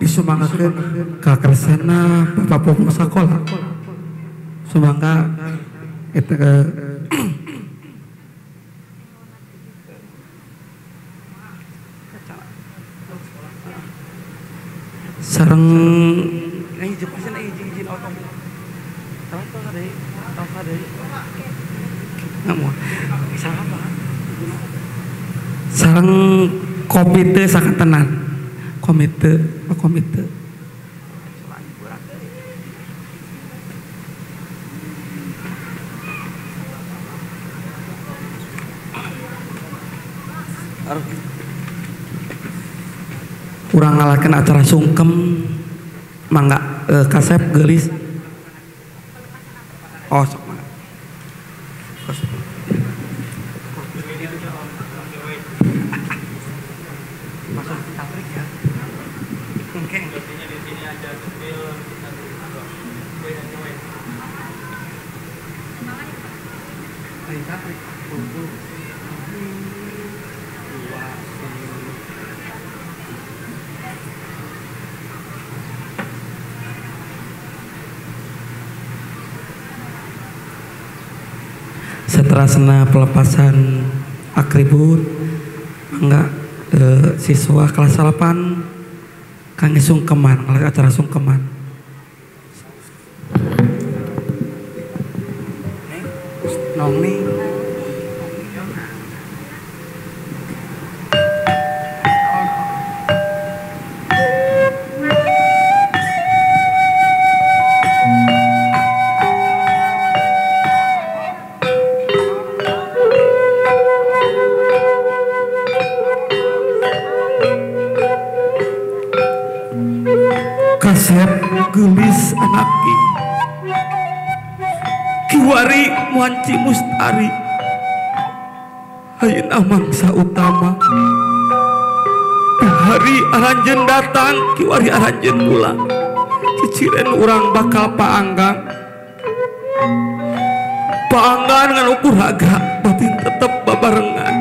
Disumangakeun ka kersana Bapak Popo sakola. Sumangga eta sareng sareng komite sakantenan komite komite kurang ngalakan acara sungkem mangga kasep gelis oh sok mangga masuk tabrik ya. Oke. Seterasna pelepasan atribut mangga siswa kelas 8 kangge sungkeman, acara sungkeman. Nong nih. Kasep geulis anaki kiwari muanci mustari ayeuna mangsa utama hari aranjeun datang kiwari aranjeun pulang ciciren urang bakal paanggang paanggan ngan ukur raga batin tetep babarengan.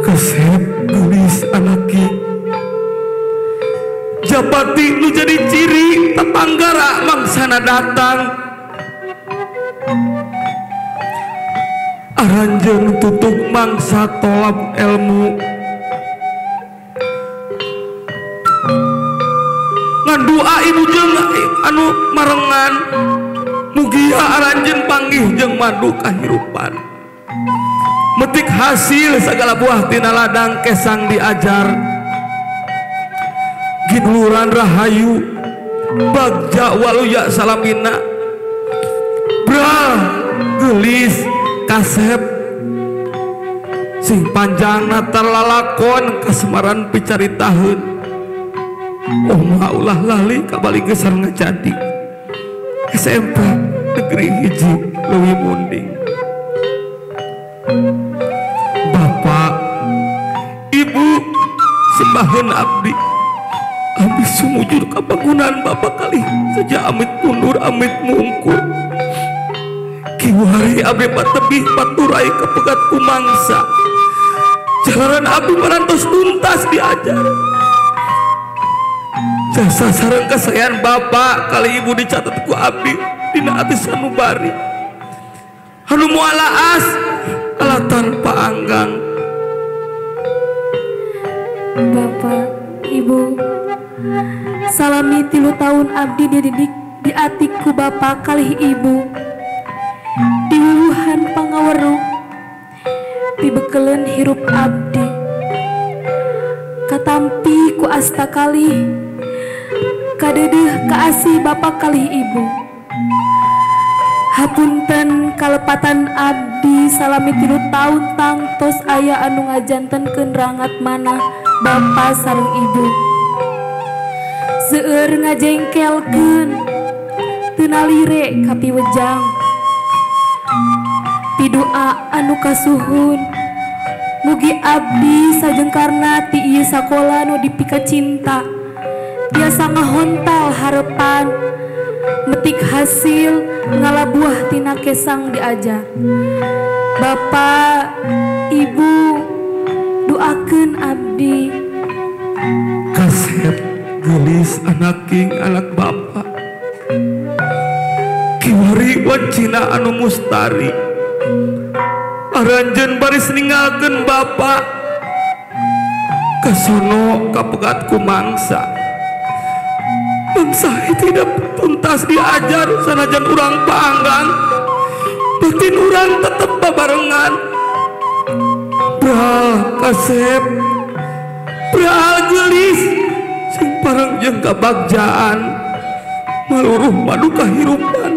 Kasep geulis anaki japati nu jadi ciri tetanggara mangsana datang aranjeun tutup mangsa tolab ilmu ngadua ibu jeung anu marengan mugia aranjeun panggih jeung madu kahirupan metik hasil segala buah tina ladang kesang diajar Ginluran rahayu bagja waluya salamina bral geulis kasep sing panjangna terlalakon kasemaran picaritaheun oh mah ulah lali kabali geus sareng ngajadi SMP Negeri 1 Leuwi Munding. Bapak ibu sembaheun abdi abdi sumujur kabangunan bapak kali saja amit mundur amit mungkur kiwari abdi patebih paturai kepegat kumangsa jalanan abdi parantos tuntas diajar jasa sareng kesayangan bapak kali ibu dicatat ku abdi dina ati sanubari anu mualaas alatan paanggang. Bapak ibu salami 3 tahun abdi dididik diatik ku bapak kalih ibu diwuwuhan pangaweruh pibekeleun hirup abdi katampi ku asta kalih kadeudeuh kaasih bapak kalih ibu. Hapunten kalepatan abdi salami 3 tahun tangtos aya anu ngajantenkeun rangat manah bapak sareng ibu. Seueur ngajengkelkeun teu nalire kapiwejang pidua anu kasuhun mugi abdi sajengkarna ti ieu sakola nu dipika cinta tiasa ngahontal harepan metik hasil ngalabuah tina kesang diajar. Bapak ibu doakeun abdi. Kasep geulis anak king anak bapak kiwari wancina anu mustari aranjeun baris ninggalkeun bapak kasono kapegat ku mangsa mangsa tidak tuntas diajar sanajan urang paanggang batin urang tetep babarengan bral kasep bral geulis sing pareng jeung kabagjaan maluruh madu kahirupan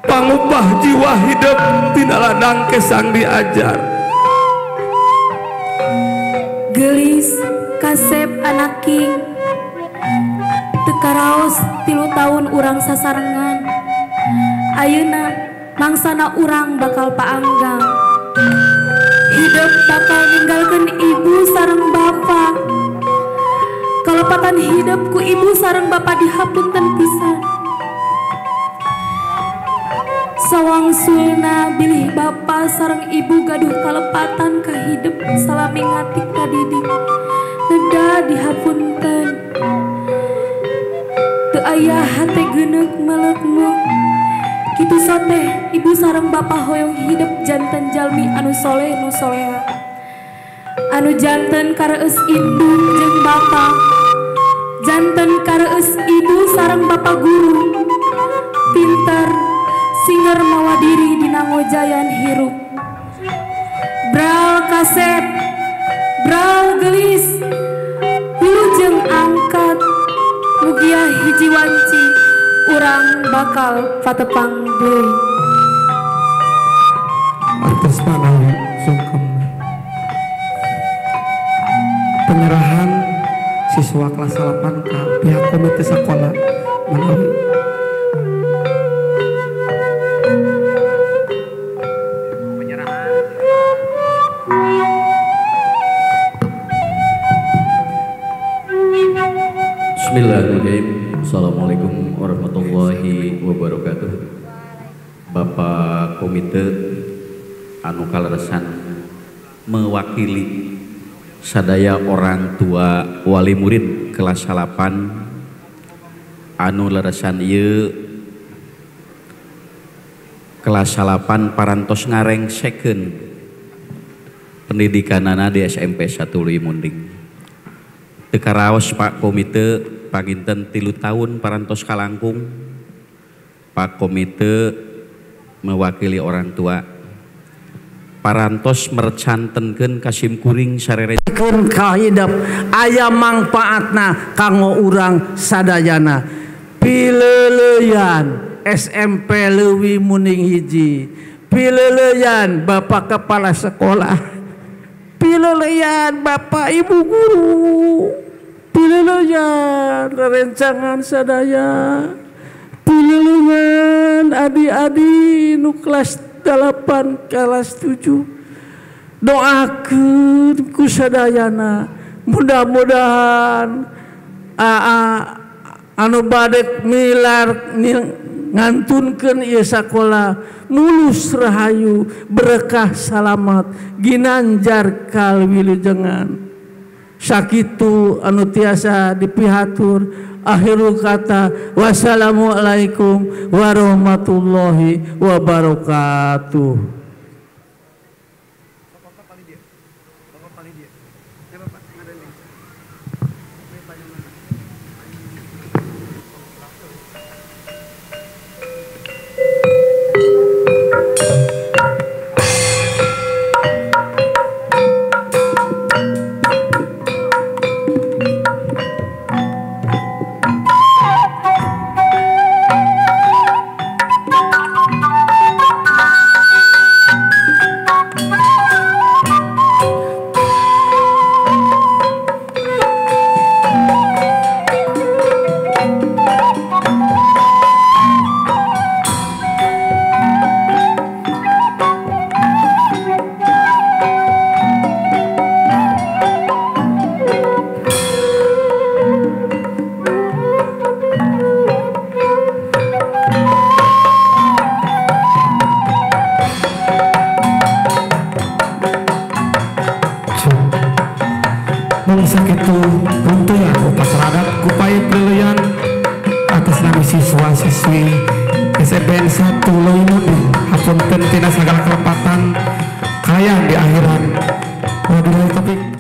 pangupah jiwa hidup tina ladang kesang diajar. Geulis kasep anak king teu karaos 3 tahun urang sasarengan ayeuna mangsana urang bakal paanggang hidup bakal ninggalkeun ibu sareng bapa. Kalepatan hidup ku ibu sareng bapa dihapunten pisan. Sawangsulna bilih bapa sareng ibu gaduh kalepatan ka hidup salami ngatik kadidik neda dihapunten. Teu aya hate geuneuk meleukmeuk teh ibu sareng bapa hoyong hidup janten jalmi anu soleh nu soleha. Anu janten kareus indung jeung bapa, janten kareus ibu sareng bapa guru, pinter singer mawa diri dina ngojayan hirup. Bral kasep, bral gelis, wilujeng angkat, mugia hiji wanci, urang bakal patepang deui. Atas manawi sungkem penyerahan siswa kelas 8 ke pihak komite sekolah manawi. Bismillahirrahmanirrahim. Assalamualaikum warahmatullahi wabarakatuh. Bapak komite anu kaleresan mewakili sadaya orang tua wali murid kelas 8 anu leresan ieu kelas 8 parantos ngarengsekeun pendidikanana di SMP 1 Leuwimunding. Teu karaos Pak komite panginten 3 tahun parantos kalangkung. Pak komite mewakili orang tua parantos mercantenkeun kasim kuring sarerekeun kahidep aya mangpaatna kanggo urang sadayana. Pileuleyan SMP Leuwimunding hiji, pileuleyan Bapak Kepala Sekolah, pileuleyan Bapak Ibu Guru, pileuleyan rerencangan sadaya, pileuleyan adi-adi nu kelas 8 kelas 7. Doakeun ku sadayana mudah-mudahan anu bade milar ngantunkeun ieu sakola mulus rahayu berkah salamat ginanjar kalwilujengan. Sakitu anu tiasa dipihatur. Akhirul kata, wassalamualaikum warahmatullahi wabarakatuh. Sakitu runtuyan upacara adat kupaya peleuleyan atas nami siswa-siswi SMPN 1 Leuwimunding. Hapunten tina sagala kelepatan kayang di akhiran. Wabillahi taufik.